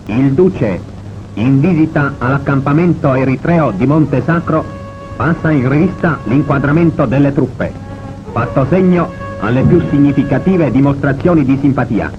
Il duce, in visita all'accampamento eritreo di Monte Sacro, passa in rivista l'inquadramento delle truppe, fatto segno alle più significative dimostrazioni di simpatia.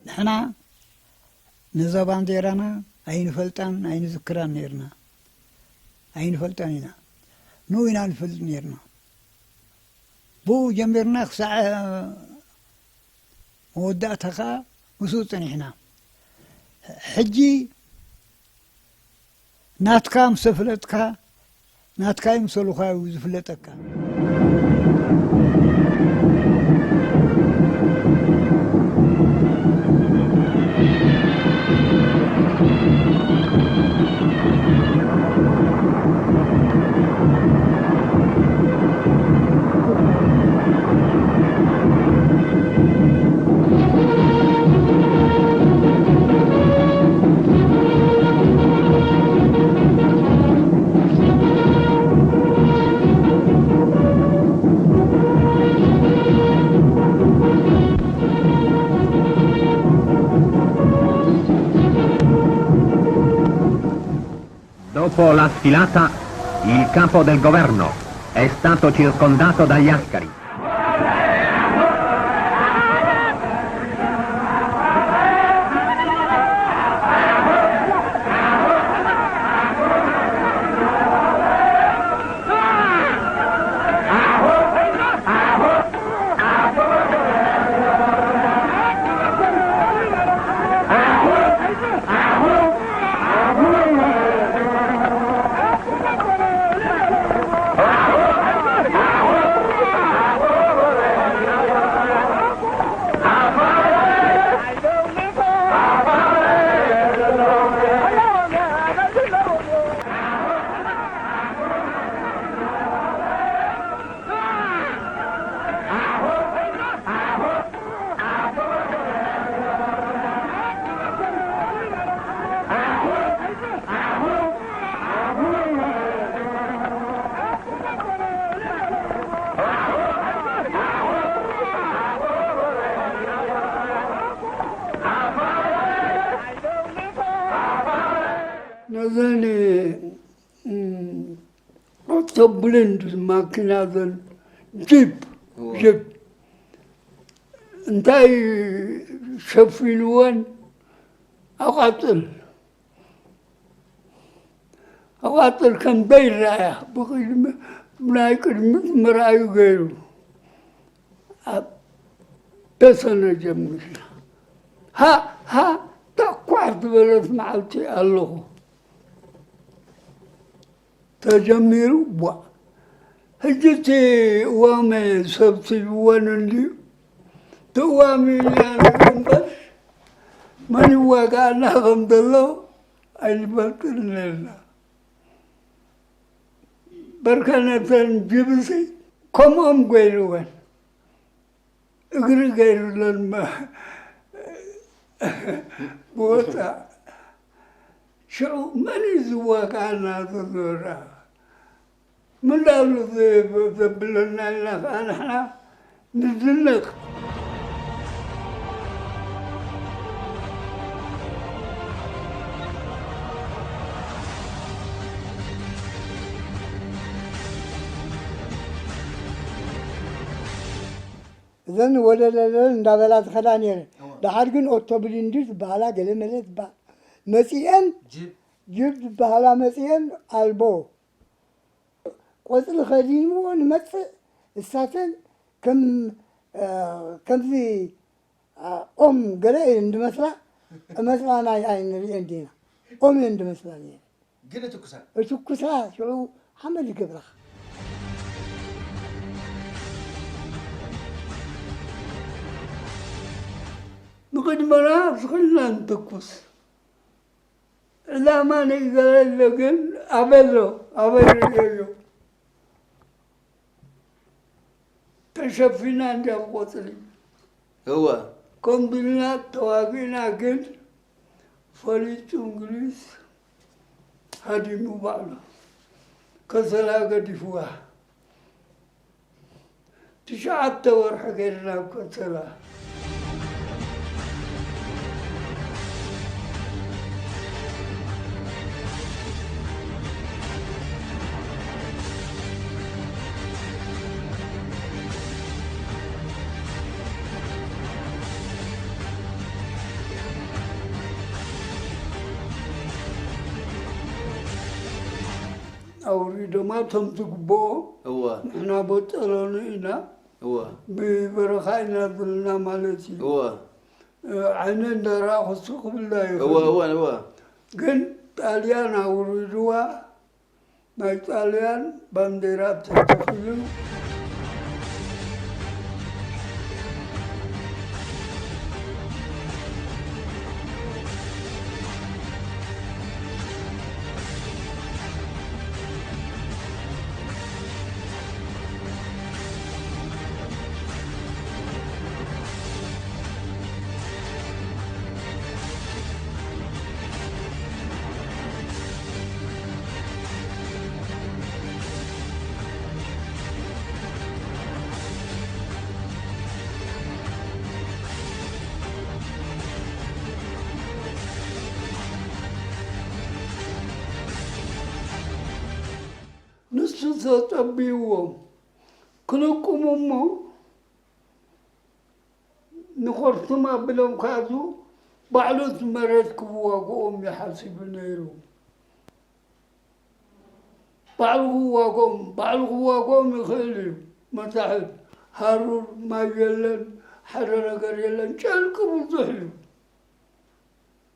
ንሕና ነዛ ባንዴራና ኣይንፈልጣን ኣይንዝክራን ነይርና። ኣይንፈልጣን ኢና። ንኡ ኢና ንፈልጥ ነይርና። ብኡ ጀሚርና ክሳዕ መወዳእታ ኸኣ ምስኡ ጸኒሕና። ሕጂ ናትካ ምስ ኣፍለጥካ፣ ናትካ እዩ ምሰሉኻ እዩ ዝፍለጠካ። Dopo la sfilata, il capo del governo è stato circondato dagli ascari. ነዘን፣ እም፣ ኦቶ ብሊንድ ማኪና ዘን ጂፕ፣ እወ። ጂፕ እንታይ ሸፊንወን? ኣቋጽል፣ ኣቋጽል ከም ዘይረኣያ ብቕድሚ፣ ብናይ ቅድሚት ምርኣዩ ገይሩ። ኣብ ተሰነ ጀሚርና። ሃ፣ ሃ፣ ታኳዕ ዝበለት መዓልቲ ኣለኹ። ተጀሚሩ፣ ቧ። ሕጂ እቲ እዋመ ሰብ ስልብወን እንድዩ። እቲ እዋመ ኢና ንርኢ እምበር፣ መን ይዋግኣና ከም ዘሎ ኣይንፈልጥን ነርና። በርከ ነተን ጅብሲ ከምኦም ገይርወን። እግሪ ገይሩለን መ-፣ ብወፃእ። ሽዑ መን እዩ ዝዋግኣና ዘሎ? ምን ዳሉ ዘ-፣ ዘብለና ኢልና ከዓ ንሕና ንድነቕ። እዘን ወለለለል እንዳበላ ዝኸዳ ነይረን። እወ። ደሓር ግን ኦቶ ብሊንዲ ዝበሃላ ገለ መለ ዝበሃል መጺኤን፣ ጅብ። ጅብ ዝበሃላ መጺኤን ኣልቦ ቆጽሊ ከዲንዎ ንመጽእ፣ እሳተን ከም ከምዚ ኦም ገለ እየን እንድመስላ፣ እመስላ ናይ ኣይንርእየን ዲና። ኦም እየን እንድመስላ ነይረ። ግን እትኩሳ እትኩሳ ሽዑ ሓመድ ይገብረኻ። ንቕድመና ዝኽልና ንተኩስ። ዕላማ ንእገለ ኣሎ ግን ኣበሎ ኣበሎ እዮ። ተሸፊና እንዲያ ቆፅሊ እወ ኮምቢልና ተዋጊእና ግን ፈሊጡ እንግሊዝ ሃዲሙ ባዕሉ ከሰላ ገዲፍዋ ትሽዓተ ወርሒ ገይርና ኣብ ከሰላ። ኣውሪዶማ እቶም ዝግብኦ እወ ንሕና በጠሎኒ ኢና እወ ብበረኻ ኢና ዘለና ማለት እዩ። እወ ዓይነ እንዳረኣኹ ስቕ ክብላ እወ ይኽእል። እወ እወ ግን ጣልያን ኣውሪድዋ ናይ ጣልያን ባንዴራ ተተኺሉ ንሱ ተጸቢዎም ክልቁሙ እሞ ንኸርሱም ኣቢሎም ክኣትዉ ባዕሉ እቲ መሬት ክዋግኦም እዩ ሓሲቡ ነይሩ። ባዕሉ ክዋግኦም ባዕሉ ክዋግኦም ይኽእል እዩ። መሳሕል ሃሩር ማይ የለን፣ ሓደ ነገር የለን፣ ጨንቂ ብዙሕ እዩ።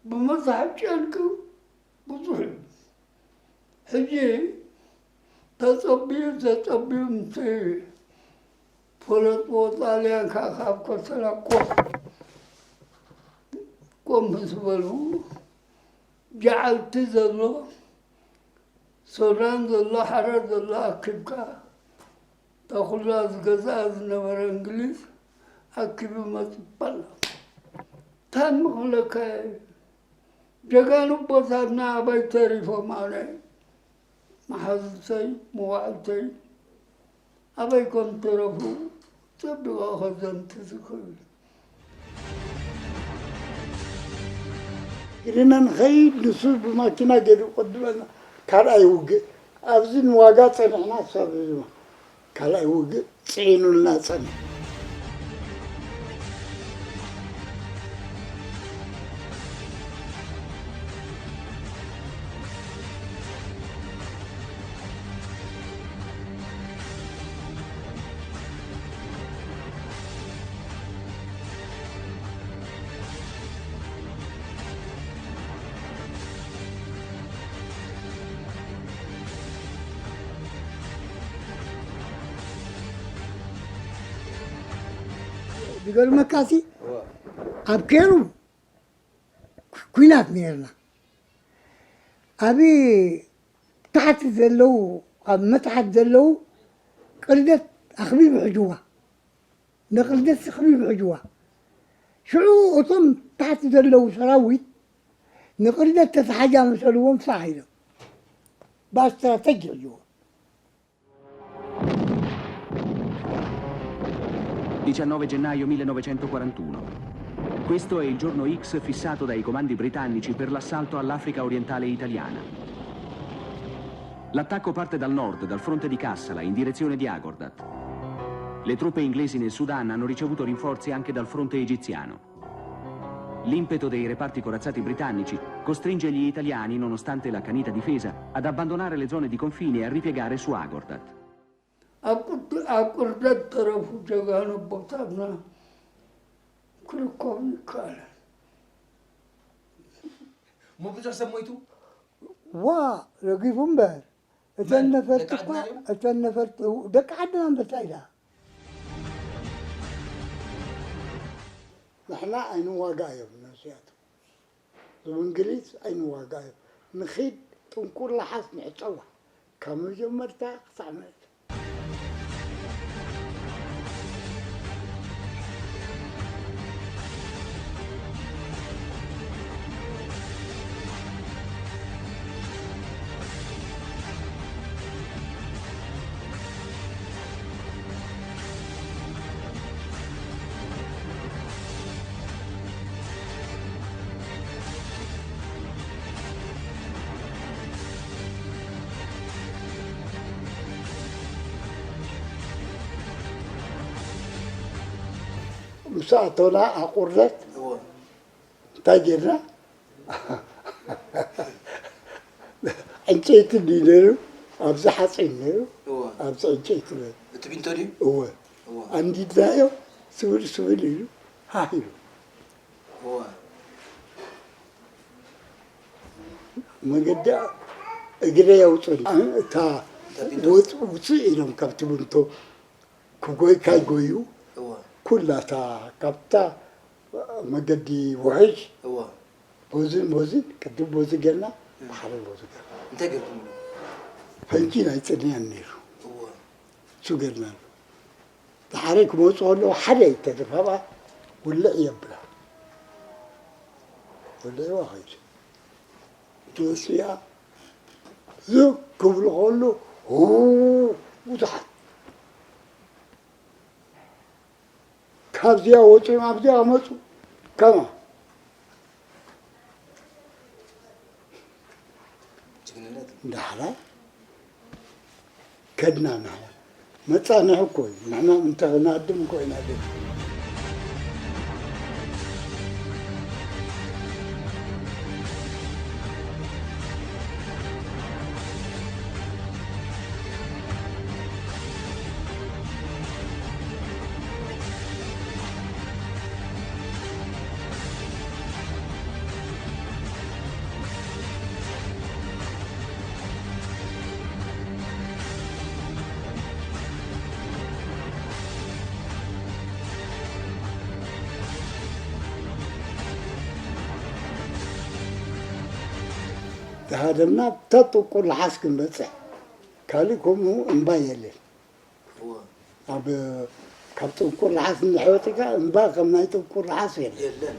ብመሳሕል ጨንቂ ብዙሕ እዩ። ሕጂ ተጸብዩ ተጸብዩ ምስ ፈለጥዎ ጣልያን ከዓ ካብ ከሰላ ቆም ቆም ምስ በሉ ጃዓልቲ ዘሎ ሶዳን ዘሎ ሓረር ዘሎ ኣኪብካ እታ ኩላ ዝገዝኣ ዝነበረ እንግሊዝ ኣኪቡ መፅእ በላ። እንታይ ምኽብለካ እየ? ጀጋኑ ኣቦታትና ኣበይ ተሪፎም? ኣነ መሓዙተይ መዋዕልተይ ኣበይ ከም ተረፉ ፀቢቐ ከዘንቲ ዝኽእል። ኢልና ንኸይድ ንሱ ብማኪና ገይሩ ይቐድመና። ካልኣይ ውግእ ኣብዚ ንዋጋ ፀኒሕና ክሳብ ሕዚ ካልኣይ ውግእ ፅዒኑልና ፀኒሑ። ዝገርመካሲ ኣብ ኬሩ ኩናት ነይርና። ኣብ ታሕቲ ዘለዉ ኣብ መታሕት ዘለዉ ቅርደት ኣኽቢቡ ሕጅዋ። ንቕርደት ኣኽቢቡ ሕጅዋ። ሽዑ እቶም ታሕቲ ዘለዉ ሰራዊት ንቕርደት ተተሓጃ መሰልዎም ፋሕ ኢሎም ብኣስትራተጂ ሕጅዋ። Diciannove gennaio millenovecentoquarantuno. Questo è il giorno X fissato dai comandi britannici per l'assalto all'Africa orientale italiana. L'attacco parte dal nord, dal fronte di Kassala, in direzione di Agordat. Le truppe inglesi nel Sudan hanno ricevuto rinforzi anche dal fronte egiziano. L'impeto dei reparti corazzati britannici costringe gli italiani, nonostante l'accanita difesa, ad abbandonare le zone di confine e a ripiegare su Agordat. ኣብ ቅድ-፣ ኣብ ቅርደት ተረፉ ጀጋኑ ኣቦታትና ክርከቡ ይከኣላል። እሞ ብዙሕ ሰብ ሞይቱ? ዋ፣ ረጊፉ እምበር። እተን መን? ነፈርቲ ደቂ እኳ፣ ዓድና እዮም? እተን ነፈርቲ፣ ደቂ ዓድና እምበር እንታይ ኢላ? ንሕና ኣይንዋጋእ እዮም ነዚኣቶም። እዞም እንግሊዝ ኣይንዋጋእ እዮም። ንኺድ ጥንቁር ለሓስ ንዕጸዋ። ካብ መጀመርታ ክሳዕ መእት። ምስ ኣቶና ኣቑርደት እወ። እንታይ ጌርና? ዕንጨይቲ ድዩ ነይሩ? ኣብዚ ሓፂን ነይሩ፣ እወ። ኣብዚ ዕንጨይቲ ነይሩ። እቲ ቢንቶ ድዩ? እወ። እወ። ኣንዲድናዮ፣ ስብል ስብል ኢሉ ሃህ ኢሉ። እወ። መገዲ እግረ የውፅል። እታ እታ ቢንቶ? ውፅ-፣ ውፅእ ኢሎም ካብቲ ቢንቶ ክጎይ ካይጎዩ እወ። ኩላታ ካብታ መገዲ ውሕጅ እወ። ቦዝን ቦዝን ቅድም ቦዚ ጌርና ብሓደ ቦዚ ጌርና። እንታይ ጌርኩምሉ? ፈንጂ ናይ ጽንያን ነይሩ። እወ። እሱ ጌርናሉ። ድሓረይ ክመፁ ከለዉ ሓደ ይተርፍ ኣብኣ ውልዕ የብላ። ወልዕዋ ኸይዱ። መፅያ ዝ ክብሉ ከሉ ው ብዙሓት ካብዚኣ ወፂኦም ኣብዚኣ መፁ። ከማ ጅግንነት። ዳሕራ ከድና ንሕና መፃንሒ እኮ እዩ። ንሕና እንተ ክንሃድም እኮ ኢና ደሊና። ዝሃደምና ተጥቁር ለሓስ ክንበፅሕ ካልእ ከምኡ እምባ የለን። እወ። ኣብ ካብ ጥንቁር ለሓስ እንድሕር ወፂእካ እምባ ከም ናይ ጥንቁር ለሓስ የለን። የለን።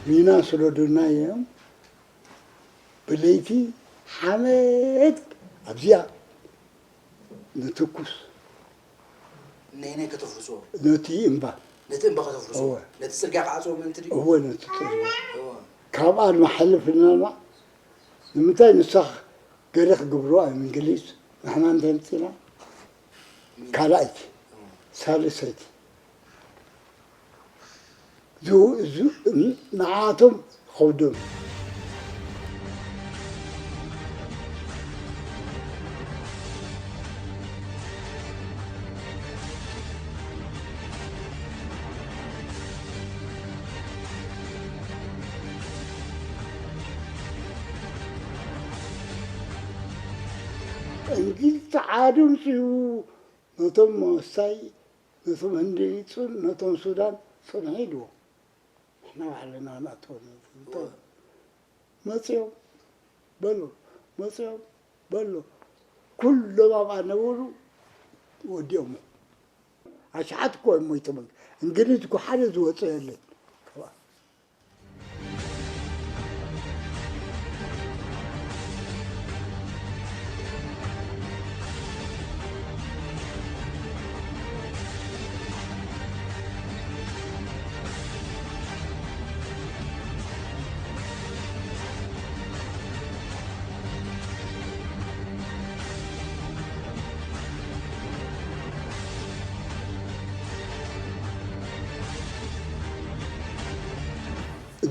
ሚና ስደዱና እዮም። ብለይቲ ሓመድ ኣብዚኣ ንትኩስ። ነይነይ ከተፍርሶ? ነቲ እምባ። ነቲ እምባ ከተፍርሶ? እወ። ነቲ ጽርግያ ክዓጽዎ ምእንቲ ድዩ? እወ፣ ነቲ ጽርግያ። እወ። ካብኣ ንሓልፍ እናልማ ንምንታይ ንሳ ገለ ክገብርዋ እዮም እንግሊዝ? ንሕና እንታይ ምጺና? ካልኣይቲ፣ ሳልሰይቲ። ዝ-፣ ዝ-፣ ንዓኣቶም ኸብዶም። እንግሊዝ ተዓዱ ምፅኡ ነቶም መወሳይ፣ ነቶም ህንዲ፣ ጹን-፣ ነቶም ሱዳን ጽንሑ ኢልዎም። ንሕና ባዕልና ንኣትወሉ። መጺኦም በሉ፣ መጺኦም በሉ። ኩሎም ኣብኣ ነበሩ፣ ወዲኦሞ። ኣሽሓት እኮ እዮም ሞይቶም። እንግሊዝ እኮ ሓደ ዝወጸ የለን ካብኣ።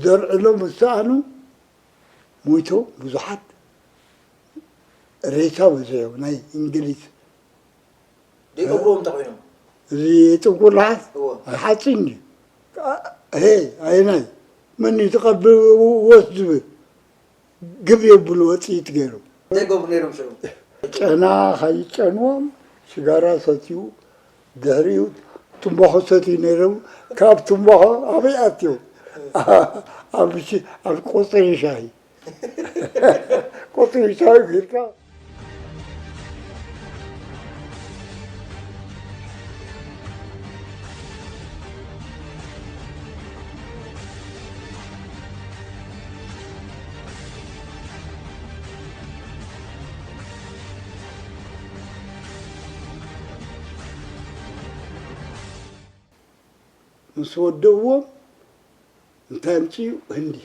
ዘልዕሎም ዝሰኣኑ ሞይቶም ብዙሓት ሬሳ በዚሖም ናይ እንግሊዝ። ዘይገብርዎ እንታይ ኮይኖም? እዚ ጥንቁላሓት እዎ። ሓፂን ድዩ? ሄ ኣይናይ መን እዩ ተቐብልዎስ ዝብል ግብ የብሉ ወፅኢት ገይሩ። እንታይ ይገብሩ ነይሮም ሽዑ? ጨና ከይጨንዎም ሽጋራ ሰትዩ ድሕሪኡ ትንባኾ ሰትዩ ነይሮም። ካብ ትንባኾ ኣበይ ኣትዮም? ኣብ ሽ- ኣብ ቆፅሪ ሻሂ ቆፅሪ ሻሂ ጌርካ ምስ ወደእዎም እንታይ ኣምፅኡ? ህንዲ።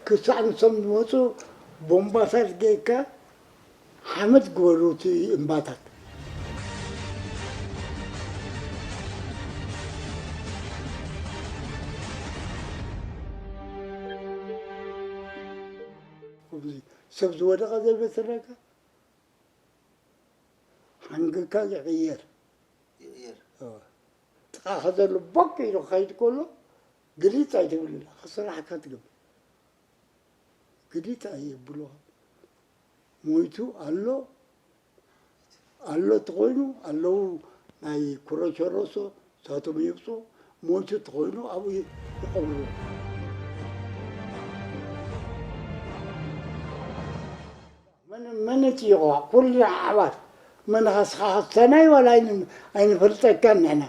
ክሳዕ ንሶም ዝመፁ ቦምባታት ጌርካ ሓመድ ግበሩ እቲ እምባታት። ሰብ ዝወደቐ ዘይመስለካ ሓንግካ ይቕየር። ይቕየር። ጥቓኻ ዘሎ ቦቅ ኢሉ ክኸይድ ከሎ ግሊፅ ኣይትብልን፣ ክስራሕካ ትገብር። ግሊፅ ኣየብሉኻ። ሞይቱ ኣሎ ኣሎ ተኾይኑ ኣለዉ ናይ ኩረቸሮሶ ሳቶም የብፁ ሞይቱ ተኾይኑ ኣብኡ ይቐብሩ። መን መን ይጥይቖ ኩሉ ኣሕዋት መን ኻስኻ ሰናይ ዋላ ኣይንፈልጠካን ንሕና።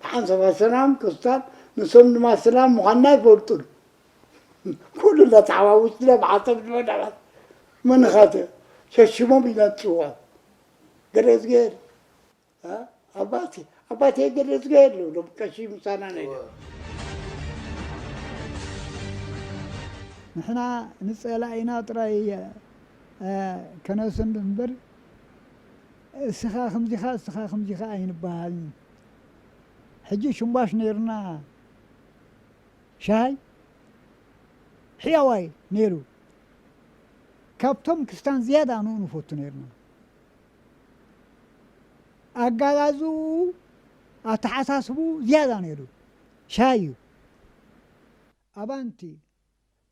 ሓንሳብ ኣሰላም ክርስታን ንሶም ድማ ኣሰላም ምዃንና ኣይፈልጡን። ኩሉ እናተሓዋወስና ብሓንሳብ ንበላዕና። መን ኻተ ሸሽሞም ኢና ንፅውዖም። ገለ እዝግሄር ኣባቴ ኣባቴ ገለ እዝግሄር ኣለዉ ሎም ቀሺ ምሳና ነይደ። ንሕና ንፀላኢና ጥራይ ከነስንድ እምበር እስኻ ከምዚኻ እስኻ ከምዚኻ ኣይንበሃልን። ሕጂ ሽምባሽ ነይርና ሻሂ ሕያዋይ ነይሩ። ካብቶም ክስታን ዝያዳ ንኡ ንፈቱ ነይርና። ኣጋዛዝኡ ኣተሓሳስቡ ዝያዳ ነይሩ ሻሂ እዩ። ኣባንቲ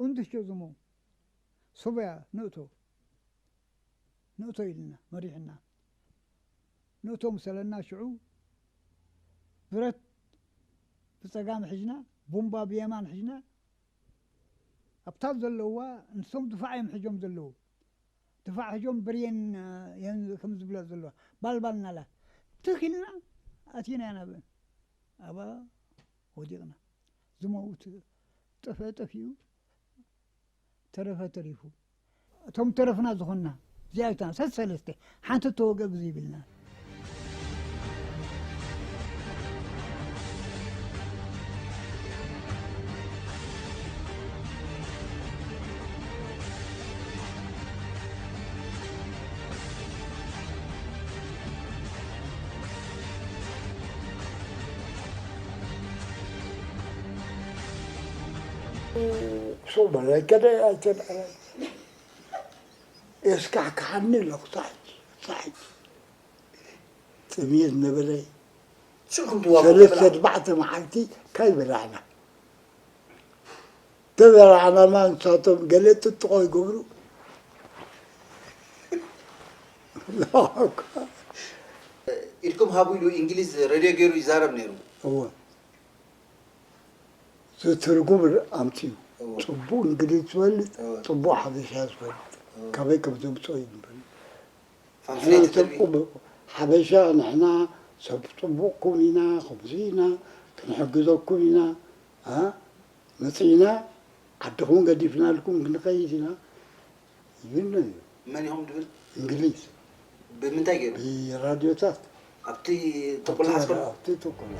ኡንትሸዙሞ ሶበያ ንእቶ ንእቶ ኢልና መሪሕና ንእቶ ምሰለና ሽዑ ብረት ብፀጋም ሒዝና ቡምባ ብየማን ሒዝና ኣብታ ዘለዋ ንሶም ድፋዕ እዮም ሒዞም ዘለዉ ድፋዕ ሒዞም ብሬን ከም ዝብላ ዘለዋ ባልባል ናላ ትኽ ኢልና ኣቲና ኢና ናብአን ኣባ ወዲቕና ዝመውት ጠፍአ ጠፊኡ ተረፈ ተሪፉ እቶም ተረፍና ዝኾንና እዚኣታ ሰሰለስተ ሓንቲ ተወገ ብዘይብልና ሶማል ኣይከደ ኣይተልዓለ የስካሕክሓኒ ኣለኹ ሳሕጂ ሳሕጂ ጥሜት ነበረ ሰለስተ ኣርባዕተ መዓልቲ ካይ በላዕና ተበላዕናማ ንሳቶም ገለ ጥጥቆ ይገብሩ ኢድኩም ሃቡ ኢሉ እንግሊዝ ሬድዮ ገይሩ ይዛረብ ነይሩ እወ ዝትርጉም ኣምፅኡ ፅቡቅ እንግሊዝ ዝፈልጥ ፅቡቅ ሓበሻ ዝፈልጥ ካበይ ከም ዘምፅኦ እዩ ንፈልጥ ሓበሻ ንሕና ሰብ ፅቡቅኩም ኢና ከምዚ ኢና ክንሕግዘኩም ኢና መፂእና ዓድኹም ገዲፍናልኩም ክንኸይድ ኢና ይብልና እዩ መን ኢኹም ድብል እንግሊዝ ብምንታይ ገይሩ ብራድዮታት ኣብቲ ጥቁል ሓስከም ኣብቲ ጥቁል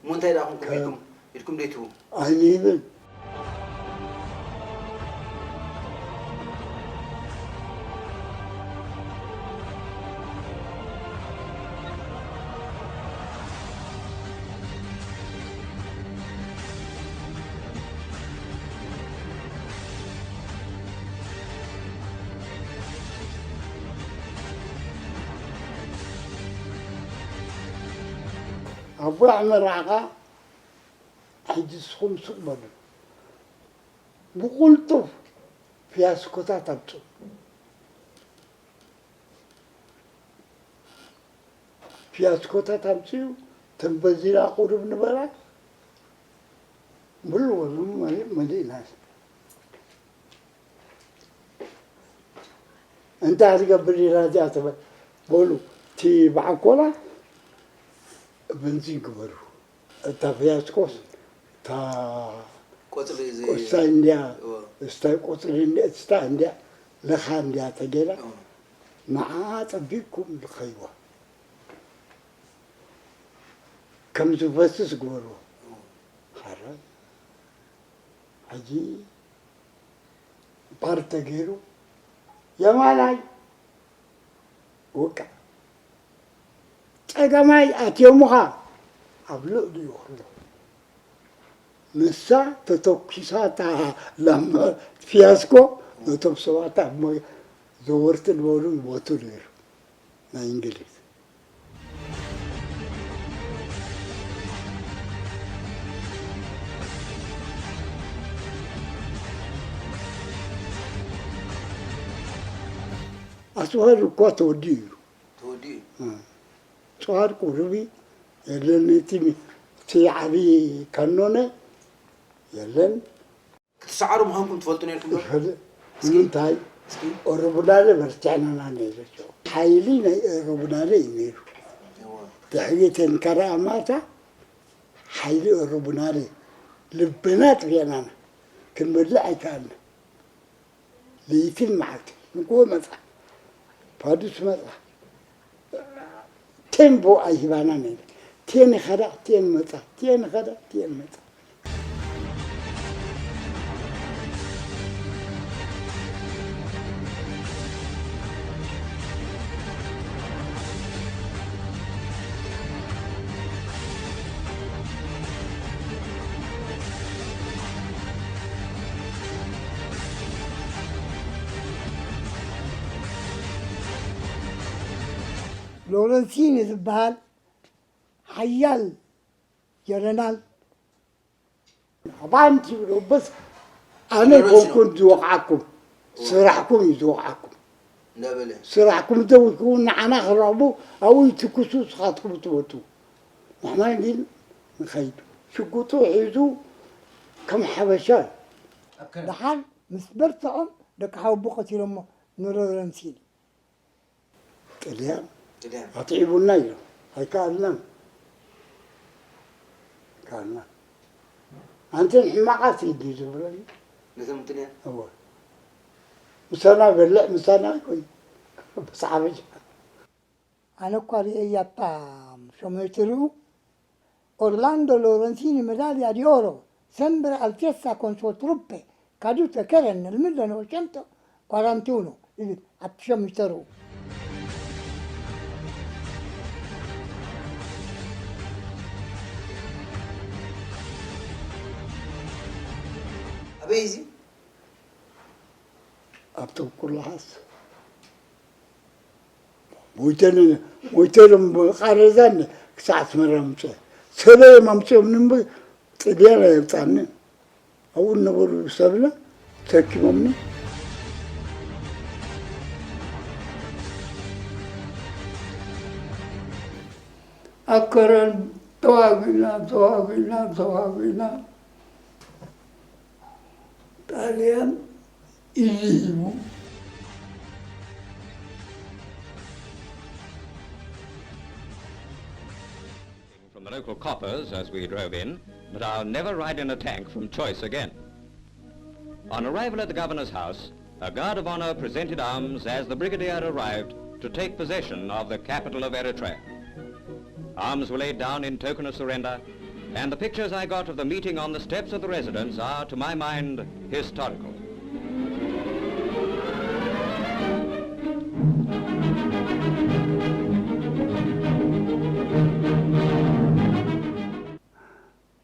እሞ እንታይ ደኣ ኮንኩም ኢልኩም ኢልኩም ደይትብሉ? ኣይንህብን። ኣቦይ ኣመራዕኻ ሕጂ ንስኹም ስቕ በሉ። ብቕልጡፍ ፊያስኮታት ኣምጽኡ። ፊያስኮታት ኣምጽኡ፣ ተንበዚና ቁሩብ ንበላ። ብሉ በሉ፣ መሊእ-፣ መሊእና። እንታይ ክትገብር ኢላ እዚኣ ትበል? በሉ፣ እቲ በዓል ኮላ በንዚን ግበሩ። እታ ፊያስኮስ፣ እታ ቆጽሊ እዚ ቆስታ እንድያ፣ እዎ። እስታ ቆጽሊ እንድያ፣ እስታ እንድያ፣ ለኻ እንድያ ተገይራ፣ እዎ። ንዓ ጸቢቕኩም ልኸይዋ። ከም ዝፈስስ ግበርዎ። እዎ። ሓራይ። ሕጂ ፓር ተገይሩ፣ የማናይ ውቃ፣ ጸጋማይ ኣትዮምኻ ኣብ ልዕሊኡ ኣሎ። ንሳ ተተኲሳ እታ ላምባ ፊያስኮ ነቶም ሰባት ኣብ መ-፣ ዘወርቲ ዝበሉ ይሞቱ ነይሩ። ናይ እንግሊዝ። ኣጽዋር እኳ ተወዲኡ እዩ። ተወዲኡ እዩ። እ። ኣጽዋር ቁሩብ የለን። እቲ ሚ-፣ እቲ ዓቢ ካኖነ የለን። ክትሰዓሩ ምዃንኩም ትፈልጡ ነይርኩም ዶ? ይፈልጥ። እስኪ፣ ንምንታይ? እስኪ። ኦሮቡላለ በርቲዕናና ነይሩ። ሓይሊ ናይ ኦሮቡላለ እዩ ነይሩ። እዎ። ድሕሪ ተንከራ ማታ ሓይሊ ኦሮቡላለ ልብና ጥፊእናና። ክንበልዕ ኣይከኣልና። ለይትን መዓልትን። ንግሆ መጻ። ፓዱስ መጻ። ቴምቦ ኣይሂባናን እየን። ቴን ይኸዳ፣ ቴን መጻ፣ ቴን ይኸዳ፣ ቴን መጻ። ሎረንሲኒ ዝበሃል ሓያል ጀነራል፣ ኣባንቲ ይብሎ፣ በስ ኣነ ሎረንሲኖ። ኮንኩን ዝወቕዓኩም፣ ስራሕኩም እዩ ዝወቕዓኩም። እንዳበለ። ስራሕኩም እንተወይኩም ንዓና ክረኽቡ ኣብኡ ይትኩሱ፣ ንስኻትኩም ትሞቱ። ንሕና ግን ንኸይድ። ሽጉጡ ሒዙ ከም ሓበሻ። ደሓር ምስ በርትዖም ደቂ ሓወቦ ቀቲሎሞ ንሎረንሲኒ። ጥልያን ጥልያን። ኣትዒቡና ኢሎም። ኣይከኣልናን። ኣይከኣልናን። ኣንተን ሕማቓት ኢዩ ዝብለኒ። ነቶም ጥልያን? እወ። ምሳና በልዕ፣ ምሳና ኩን። ብስ ሓበሻ። ኣነ እኳ ርእየያ እታ ሸሞንተ ርኡ። Orlando Lorenzini medaglia di oro, sempre altezza con sue truppe, cadute Keren nel millenovecentottantuno, ይብል ኣብቲ ሸምሽተ ርኡ። ኣበይ እዚ? ኣብ ተንኩላሃስ። ሞይተን፣ ሞይተን ብቃሬዛን ክሳዕ ኣስመራ ምጽአ። ሰበይ ኣምጽኦም እምበር ጥልያን ኣየምጻንን። ኣብኡ ዝነበሩ ሰብና ተኪቦምኒ። ኣብ ከረን ተዋጊእና፣ ተዋጊእና፣ ተዋጊእና። ጣልያን ኢሉ ሂቡ። From the local coppers as we drove in, but I'll never ride in a tank from choice again. On arrival at the governor's house, a guard of honor presented arms as the brigadier arrived to take possession of the capital of Eritrea. Arms were laid down in token of surrender, And the pictures I got of the meeting on the steps of the residence are, to my mind, historical.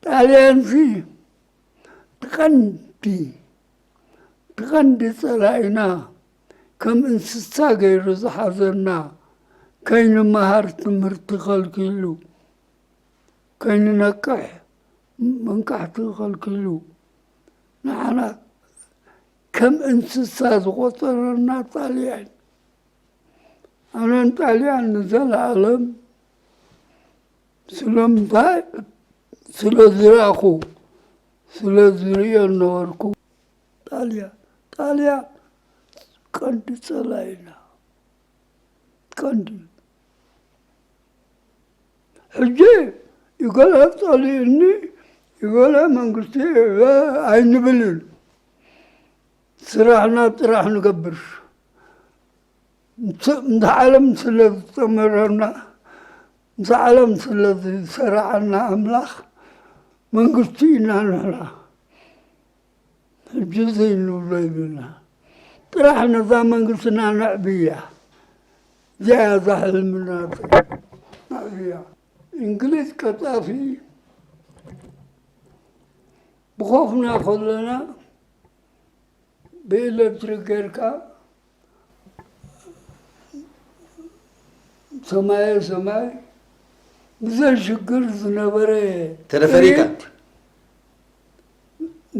ጣልያንሲ ትቐንዲ ትቐንዲ ጸላኢና፣ ከም እንስሳ ገይሩ ዝሓዘና፣ ከይንመሃር ትምህርቲ ከልኪሉ፣ ከይንነቅሕ መንቃሕቲ ከልኪሉ፣ ንዓና ከም እንስሳ ዝቆጸረና ጣልያን። ኣነን ጣልያን ንዘለኣለም ስለምንታይ? ስለ ዝረኣኹ፣ ስለ ዝርእዮ ነበርኩ። ጣልያን ጣልያን ቀንዲ ጸላኢና፣ ቀንዲ። ሕጂ ይገለ ጸሊኡኒ፣ ይገለ መንግስቲ ኣይንብልን። ስራሕና ጥራሕ ንገብር። ምስ ዓለም ስለ ዝጠመረና፣ ምስ ዓለም ስለ ዝሰራዓና ኣምላኽ መንግስቲ ኢና ንሕና። ሕጂ ዘይንብሎ ይብልና። ጥራሕ ነዛ መንግስትና ነዕብያ። እዚኣ እያ እዛ ሕልምና ነዕብያ። እንግሊዝ ቀጣፊ ብኾፍና ከለና ብኤሌክትሪክ ጌርካ ሰማየ ሰማይ ብዘይ ሽግር ዝነበረ ተለፈሪካ። ጥሪት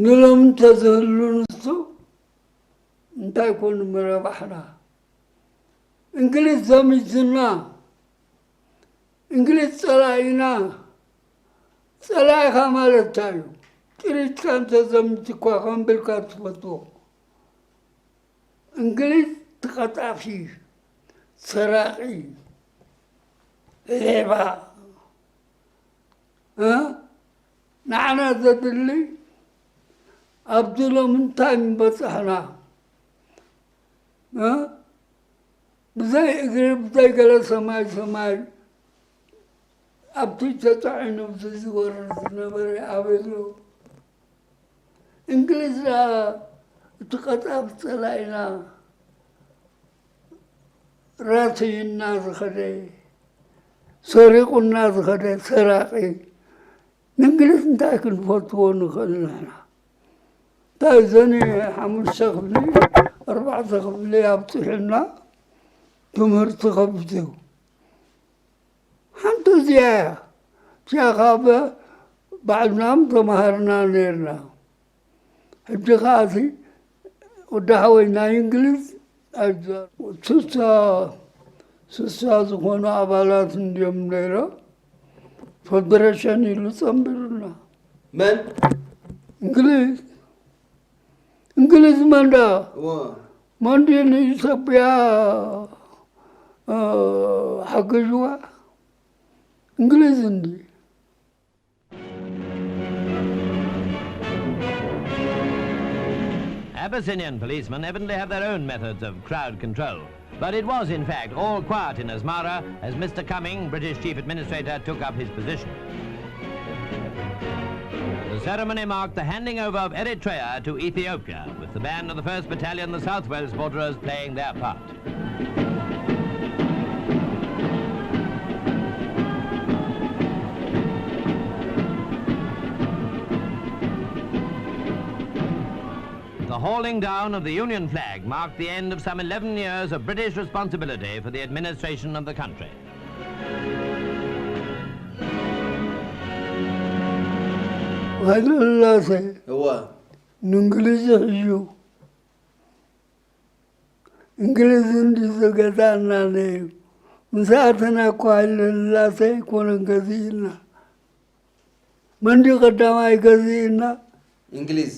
ንሎሚ እንተዝህሉ ንሱ እንታይ ኮን ምረባሕና? እንግሊዝ ዘሚትና፣ እንግሊዝ ጸላኢና፣ ጸላኢኻ ማለት እንታይ እዩ? ጥሪትካ እንተዘሚት እኳ ከምብልካ ትፈትዎ። እንግሊዝ ተቐጣፊ፣ ሰራቒ፣ ሌባ፣ እ? ንዓና ዘድሊ ኣብዚ ሎሚ እንታይ ምበጻሕና? እ? ብዘይ እግሪ፣ ብዘይ ገለ ሰማይ ሰማይ ኣብቲ ተጻዒኑ ዝወርድ ዝነበረ ኣበይ ኣሎ? እንግሊዝ ደኣ እቲ ቀጣፍ ጸላኢና ራስዩና ዝኸደ፣ ሰሪቑና ዝኸደ ሰራቒ። ንእንግሊዝ እንታይ ክንፈትዎ ንኽእል ንሕና? እንታይ እዘን ሓሙሽተ ክፍሊ፣ ኣርባዕተ ክፍሊ ኣብጺሑና ትምህርቲ ከፊቱ። ሓንቲ እዚኣ እያ። እቲኣ ካብ ባዕልና ምተማሃርና ነይርና። ሕጂ ከኣ እቲ ወዲ ሓወይ ናይ እንግሊዝ ኣይዛረብ። ስሳ ስሳ ዝኾኑ ኣባላት እንድዮም ነይሮም። ፈደረሽን ኢሉ ጸንቢሩና። መን? እንግሊዝ። እንግሊዝ መን ደኣ? እዎ። መን ድዩ ንኢትዮጵያ፣ እ፣ ሓገዝዋ? እንግሊዝ እንዲ። Abyssinian policemen evidently have their own methods of crowd control, but it was in fact all quiet in Asmara as Mister Cumming, British Chief Administrator, took up his position. The ceremony marked the handing over of Eritrea to Ethiopia, with the band of the first Battalion, the South Wales Borderers, playing their part. The hauling down of the Union flag marked the end of some eleven years of British responsibility for the administration of the country. ሃይለ ስላሴ እወ። ንእንግሊዝ ይሕዩ። እንግሊዝ እንዲ ዝገዛእና ነይሩ። ምስ ኣተና እኮ ሃይለ ስላሴ ኣይኮነን ገዚእና። መን ድዩ ቀዳማይ ገዚእና? እንግሊዝ።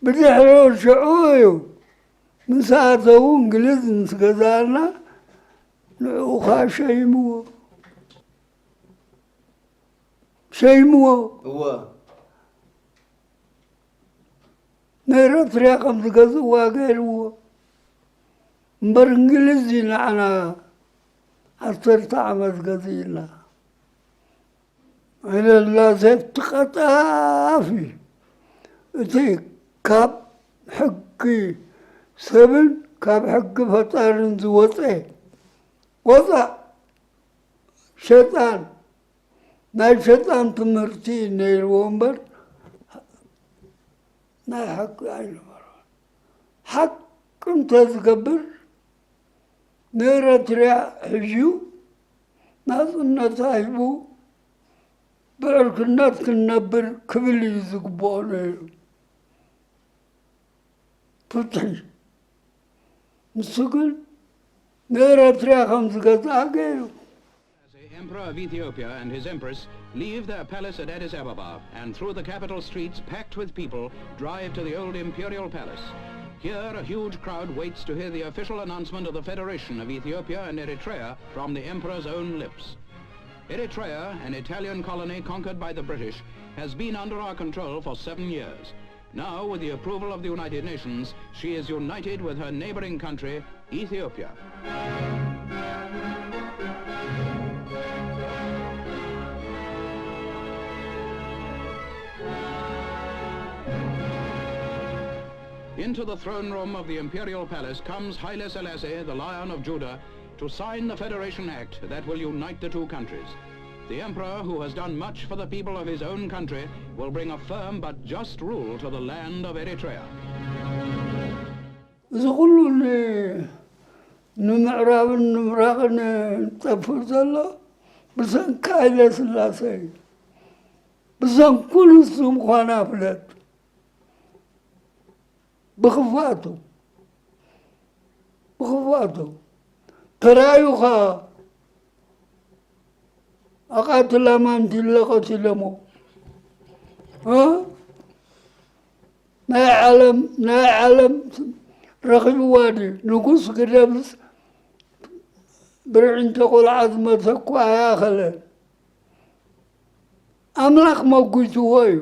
ብድሕሪኡ ሽዑ እዩ። ምስ ኣተዉ እንግሊዝ ምስ ገዛእና ንዕኡ ኸዓ ሸይምዎ። ሸይምዎ። እወ። ንኤረትርያ ከም ዝገዝእዋ ገይርዎ። እምበር እንግሊዝ እዩ ንዓና ዓሰርተ ዓመት ገዚእና። ሃይለስላሴ እቲ ቀጣፊ፣ እቲ ካብ ሕጊ ሰብን ካብ ሕጊ ፈጣርን ዝወፀ ወፃእ ሸጣን፣ ናይ ሸጣን ትምህርቲ ነይርዎ እምበር ናይ ሓቂ ኣይነበሮን። ሓቂ እንተዝገብር ንኤረትርያ ሕዩ ናጽነታ ሂቡ ብዕርክነት ክንነብር ክብል እዩ ዝግብኦ ነይሩ። ፍትሒ። ንሱ ግን ንኤረትርያ ከም ዝገዝኣ ገይሩ። The Emperor of Ethiopia and his Empress leave their palace at Addis Ababa and through the capital streets packed with people drive to the old imperial palace. Here a huge crowd waits to hear the official announcement of the federation of Ethiopia and Eritrea from the Emperor's own lips. Eritrea, an Italian colony conquered by the British, has been under our control for seven years. Now, with the approval of the United Nations, she is united with her neighboring country, Ethiopia. Into the throne room of the imperial palace comes Haile Selassie, the Lion of Judah, to sign the Federation Act that will unite the two countries. The Emperor, who has done much for the people of his own country, will bring a firm but just rule to the land of Eritrea. እዚ ኩሉ ን- ንምዕራብን ንምብራቕን ዝጠፍእ ዘሎ ብሰንኪ ሃይለ ስላሴ እዩ። ብሰንኩ ንሱ ምዃና ፍለጥ። ብኽፍኣቱ ብኽፍኣቱ ተራእዩ ኸዓ ኣቓትላ ማንቲለ ቀቲሎሞ። እ? ናይ ዓለም ናይ ዓለም ረኺብዋ ድዩ? ንጉስ ክደብስ ብርዒ እንተ ቆልዓ ዝመተ እኳ ኣይኣኸለን። ኣምላኽ መጒትዎ እዩ።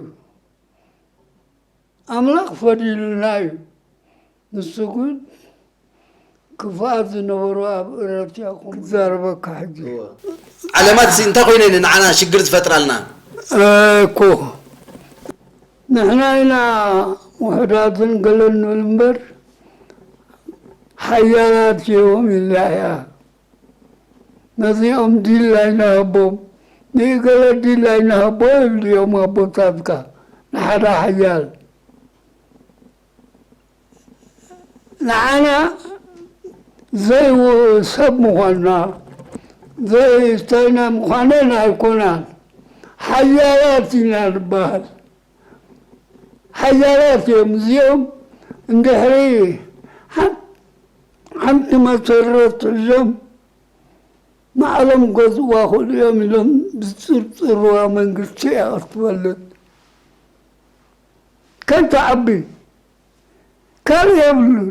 ኣምላኽ ፈዲሉና እዩ። ንሱ ግን ክፍኣት ዝነበሮ ኣብ እረትያ ክዛረበካ ሕጂ። ዓለማት ሲ እንታይ ኮይነን ንዓና ሽግር ዝፈጥራልና? እኮ ንሕና ኢና ውሑዳትን ገለን ንብል እምበር ሓያላት እዮም ኢልና እያ። ነዚኦም ዲል ኣይንሃቦም፣ ንእገለ ዲል ኣይንሃቦ ይብሉ እዮም ኣቦታትካ ንሓደ ሓያል። ንዓና ዘይሰብ ምዃንና ዘይስታይና ምዃነን ኣይኮናን፣ ሓያላት ኢና ንበሃል። ሓያላት እዮም እዚኦም። እንድሕሪ ሓንቲ መሰረት ሒዞም ንዓለም ክገዝእዋ ክእሉ እዮም ኢሎም ዝፅርፅርዋ መንግስቲ እያ ክትበልፅ። ከይትዓቢ ካልእ የብሉን።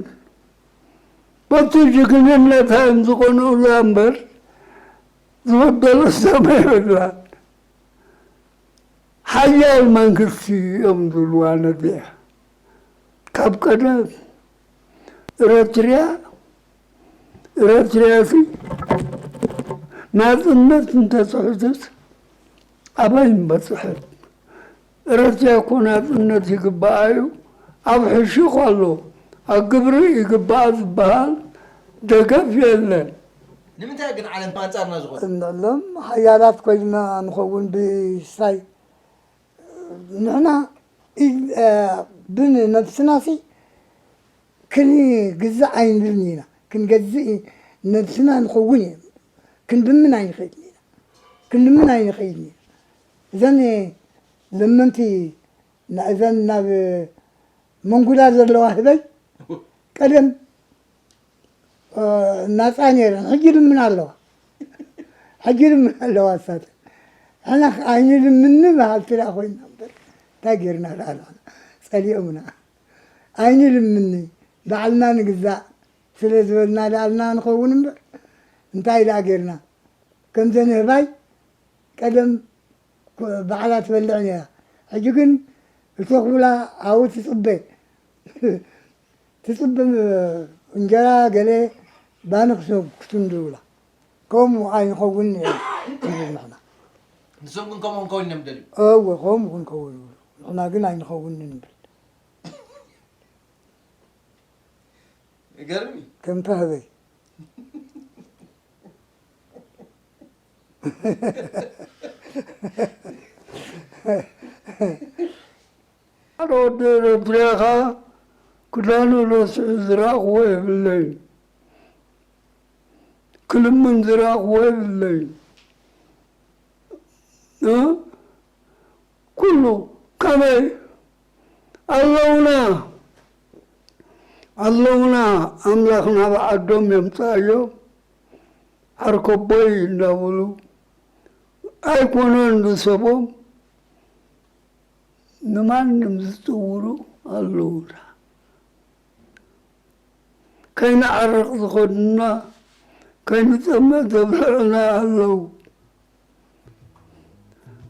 በቲ ጅግንነታ እዮም ዝቐንኡላ እምበር ዝበደሎ ሰብ የብላን። ሓያል መንግስቲ እዮም ዝብልዋ ነዚኣ። ካብ ቀደም ኤረትርያ ኤረትርያ ሲ ናጽነት እንተትሕዝስ ኣበይ ምበጽሐት? ኤረትርያ እኮ ናጽነት ይግብኣ እዩ። ኣብ ሕሹኽ ኣሎ፣ ኣብ ግብሪ ይግብኣ ዝበሃል ደገፍ የለን። ንምንታይ ግን ዓለም ኣንጻርና ዝኾነ? እንዕለም ሓያላት ኮይንና ንኸውን ብሳይ ንሕና ብነብስናሲ ክንግዛእ ኣይንብልን ኢና። ክንገዝእ ነብስና ንኸውን ኢና። ክንልምን ኣይንኽእልን ኢና። ክንልምን ኣይንኽእልን ኢና። እዘን ለመንቲ እዘን ናብ መንጉዳ ዘለዋ ህበይ ቀደም ናፃ ነይረን። ሕጂ ልምን ኣለዋ። ሕጂ ልምን ኣለዋ እሳተን። ሕና ኣይንልምኒ በሃልቲ ደኣ ኮይና እምበር እንታይ ጌርና ደኣ ንሕና? ፀሊኦምና። ኣይንልምኒ ባዕልና ንግዛእ ስለ ዝበልና ደኣ ንኸውን እምበር እንታይ ደኣ ጌርና? ከምዘን ኣህባይ ቀደም ባዕላ ትበልዕ ነይራ። ሕጂ ግን እተኹላ ኣብኡ ትፅበ ትፅበ እንጀራ ገለ ባኒ ክስንድሩላ። ከምኡ ኣይንኸውንን ኢና ንብል ንሕና። ንሶም ግን ከምኡ ክንከውን እዮም ደልዩ። እወ፣ ከምኡ ክንከውን ይብሉ። ንሕና ግን ኣይንኸውንን ንብል። ይገርም እዩ። ከም ተህበይ። ሓደ ወዲ ኤረትርያ ኸኣ ክዳኑ ረሲዑ ዝረኣኽዎ የብለይን። ክልምን ዝረኣኽዎ የብለይን። እ? ኩሉ ከመይ ኣለውና፣ ኣለውና፣ ኣምላኽ ናብ ዓዶም የምጽኣዮም። ዓርከቦይ እንዳበሉ ኣይኮነን ብሰቦም ንማንም ዝጽውሩ ኣለውና። ከይንዓርቕ ዝኸዱና፣ ከይንጸምእ ዘብልዑና ኣለዉ።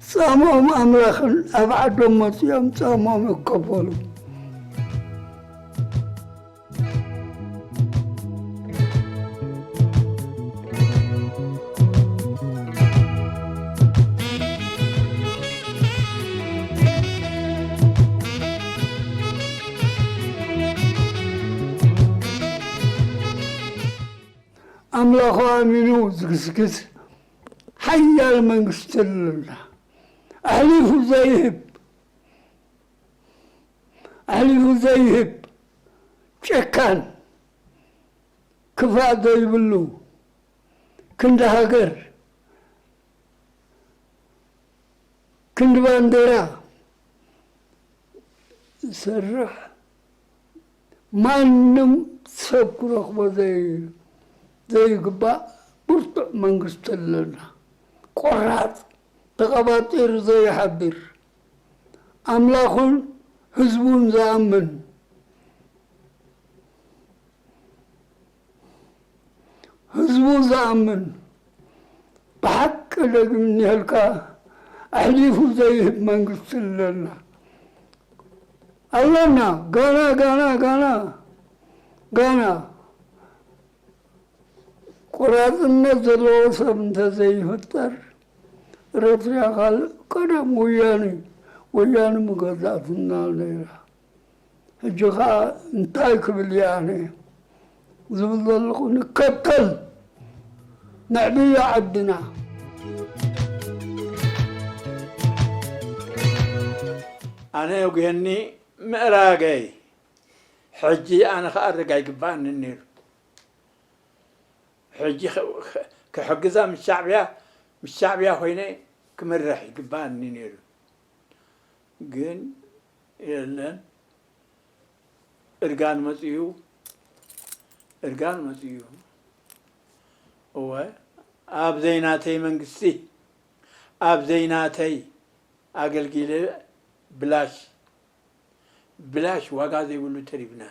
ጻምኦም ኣምላኽን ኣብ ዓዶም መጺኦም ጻምኦም ይከፈሉ። ኣምላኹ ኣሚኑ ዝግስግስ ሓያል መንግስቲ ኣለና። ኣሕሊፉ ዘይህብ፣ ኣሕሊፉ ዘይህብ፣ ጨካን፣ ክፋእ ዘይብሉ፣ ክንዲ ሃገር፣ ክንዲ ባንዴራ ዝሰርሕ ማንም ሰብ ክረኽቦ ዘይ-፣ ዘይግባእ ብርቱዕ መንግስቲ ኣለና። ቆራጽ፣ ተቐባጢሩ ዘይሓድር፣ ኣምላኹን ህዝቡን ዝኣምን፣ ህዝቡ ዝኣምን፣ ብሓቂ ደግም እኒሀልካ ኣሕሊፉ ዘይህብ መንግስቲ ኣለና። ኣለና፣ ጋና፣ ጋና፣ ጋና፣ ጋና። ቆራጽነት ዘለዎ ሰብ እንተዘይፍጠር፣ ኤረትርያ ካልእ ቀደም ወያነ፣ ወያነ ምገዛእትና ነይራ። ሕጂ ኸኣ እንታይ ክብል እየ ኣነ ዝብል ዘለኹ፣ ንከተል፣ ነዕብያ ዓድና። ኣነ የጉሄኒ ምእራገይ፣ ሕጂ ኣነ ክኣርግ ኣይግባእንን ነይሩ። ሕጂ ከ-፣ ከ-፣ ክሕግዛ ምስ ሻዕብያ፣ ምስ ሻዕብያ ኮይነ ክምርሕ ይግባእኒ ነይሩ። ግን የለን። እርጋን መጽዩ፣ እርጋን መጽዩ። እወ፣ ኣብ ዘይናተይ መንግስቲ፣ ኣብ ዘይናተይ ኣገልጊለ ብላሽ፣ ብላሽ ዋጋ ዘይብሉ ተሪፍና።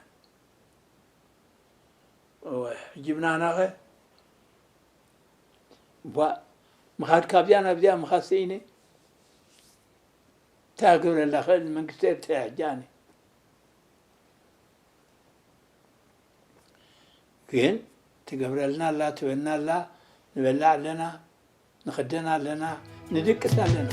እወ፣ ሕጂ ብናናኸ፣ ቧ፣ ምኻድ ካብዚኣ ናብዚኣ ምኻድ ስኢነ። እንታይ ክገብረላ ክእል መንግስቲ ኤርትራ ሕጂ ኣነ? ግን ትገብረልና ኣላ፣ ትበና ኣላ፣ ንበልዕ ኣለና፣ ንኽደን ኣለና፣ ንድቅስ ኣለና።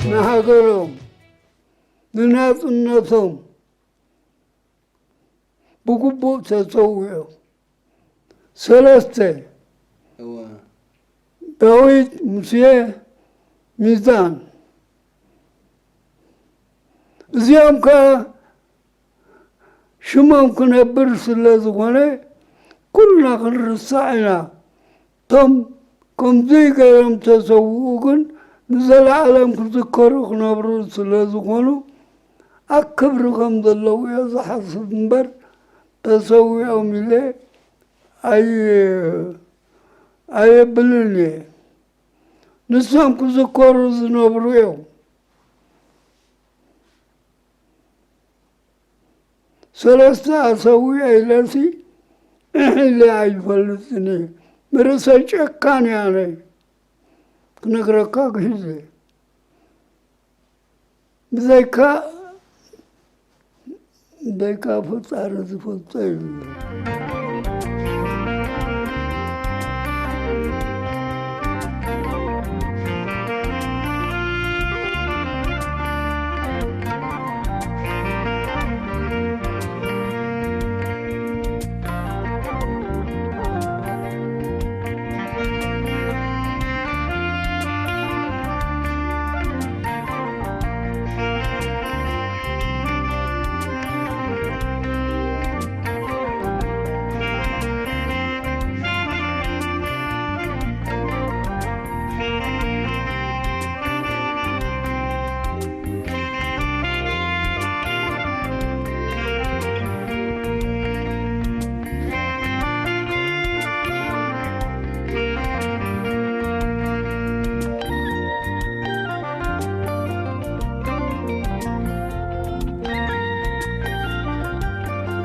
ንሃገሮም፣ ንናጽነቶም ብግቡእ ተሰዊኦም። ሰለስተ፣ እወ። ዳዊት፣ ሙሴ፣ ሚዛን። እዚኦም ከኣ ሽሞም ክነብር ስለ ዝኾነ፣ ኩልና ክንርሳዕ ኢና። እቶም ከምዚ ገይሮም ተሰውኡ ግን ንዘለኣለም ክዝከሩ ክነብሩ ስለ ዝኾኑ፣ ኣብ ክብሪ ከም ዘለዉ እየ ዝሓስብ እምበር፣ ተሰዊኦም ኢለ ኣይ-፣ ኣየብልን እየ። ንሶም ክዝከሩ ዝነብሩ እዮም። ሰለስተ ኣሰዊኣ ኢለሲ ኢለ ኣይፈልጥን እየ። ብርእሰይ ጨካን እየ ኣነ። ክነግረካ ግሂዘ። ብዘይካ፣ ብዘይካ ፈጣሪ ዝፈልጦ የብሉን።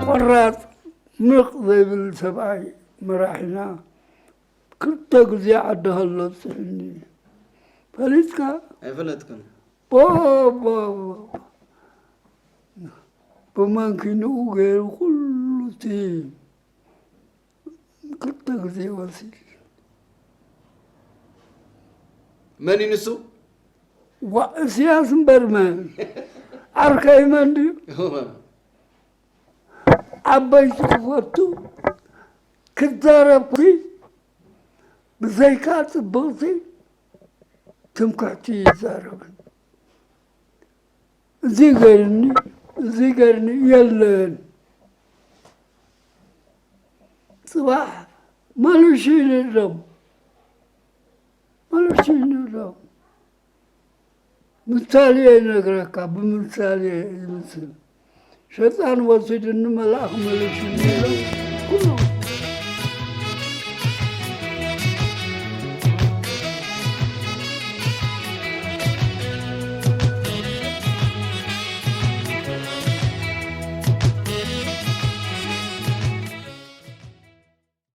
ቆራጽ ምቕ ዘይብል ሰብኣይ መራሒና። ክልተ ግዜ ዓዲ ከሎ ኣብፅሕኒ። ፈሊጥካ? ኣይፈለጥኩን። ቦ፣ ቦ፣ ቦ። ብመንኪንኡ ገይሩ ኩሉ እቲ ክልተ ግዜ ወሲድ። መን እዩ ንሱ? ዋ፣ እስያስ እምበር መን? ዓርከይ መን ድዩ? ዓበይቲ ክፈቱ ክዛረብኩ ብዘይካ ጽብቕቲ ትምክሕቲ ይዛረብን። እዚ ገይርኒ፣ እዚ ገይርኒ የለን። ጽባሕ መልሹ ይንሎም፣ መልሹ ይንሎም። ምሳሌ ይነግረካ፣ ብምሳሌ ይምስል። ሸጣን ወሲድኒ መልኣኽ መልሹ ይንሎም። ኩሎም